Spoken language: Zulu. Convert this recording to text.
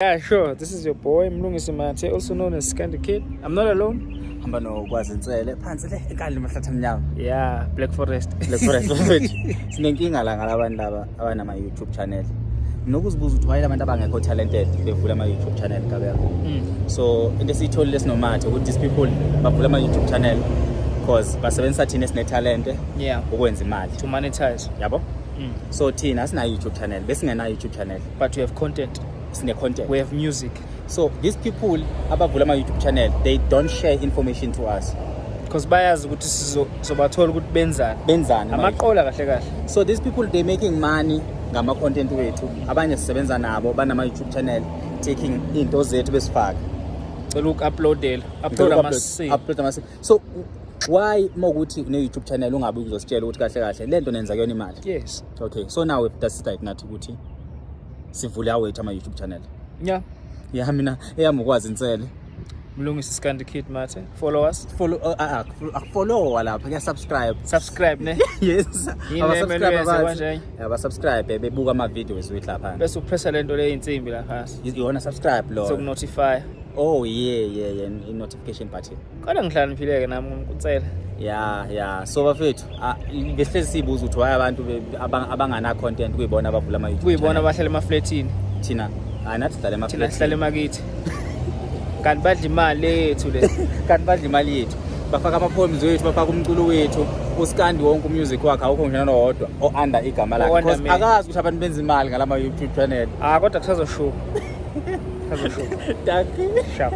Yeah, sure. This is your boy Mlungisi Mathe, also known as Scandi Kid. I'm not alone. Hamba noKwazi Nsele phansi le enkandla, emahlathi amnyama. Yeah, Black Forest. Black Forest, bafethu. Sinenkinga la ngalabantu laba abanama-YouTube channel. Nokuzibuza ukuthi why abantu abangekho talented bevula ama-YouTube channel kabeko. So into esiyitholile sinoMathe ukuthi these people bavula ama-YouTube channel because basebenzisa thina esine-talent ukwenza imali. To monetize. Yabo? So thina asinayo YouTube channel, besingenayo YouTube channel. But we have content. Sine-content. We have music. So these people abavula ama-YouTube channel, they don't share information to us. Because bayazi ukuthi sizobathola ukuthi benzani. Benzani. Amaqola kahle kahle. So these people, they making money ngama-content wethu. Abanye sisebenza nabo banama-YouTube channel, taking iy'nto zethu besifaka. Cela uku-uploadela. Upload ama-C. Upload ama. So why uma ukuthi une-YouTube channel ungabe uzositshela ukuthi kahle kahle le nto nenza kuyona imali? Yes. Okay, so now we've decided nathi ukuthi sivule awethu ama-YouTube channel. Ya, mina eyami uKwazi Nsele. Mlungisi Scandi Kid Mathe. Follow us. Follow, akufollowa lapha, kuya-subscribe. Subscribe ne. Yes. Yini le emele uyenze kanje? Abasubscribe bebuka ama-videos wethu lapha. Bese upressa lento le insimbi la phasi. Iwona subscribe lo. Sokunotify. Oh yeah, i-notification button. Kodwa ngihlakaniphile-ke nami ngikutsela. Ya, so bafethu, besihlezi siyibuza ukuthi why abantu abangana content kuyibona abavula ama-YouTube Kuyibona channel. abahlala emafletini. Thina hayi, nathi sidlala Thina ema. sihlala emakithi. Kanti badla imali yethu le. Kanti badla imali yethu, bafaka ama-poems wethu, bafaka umculo wethu. USkandi wonke umusic wakhe awukho ngisho nowodwa o-under igama lakhe O-under because mina. akazi ukuthi abantu benza imali ngalama-YouTube channel. Ah, kodwa kusazoshuka. Kusazoshuka. Dankie. Sharp.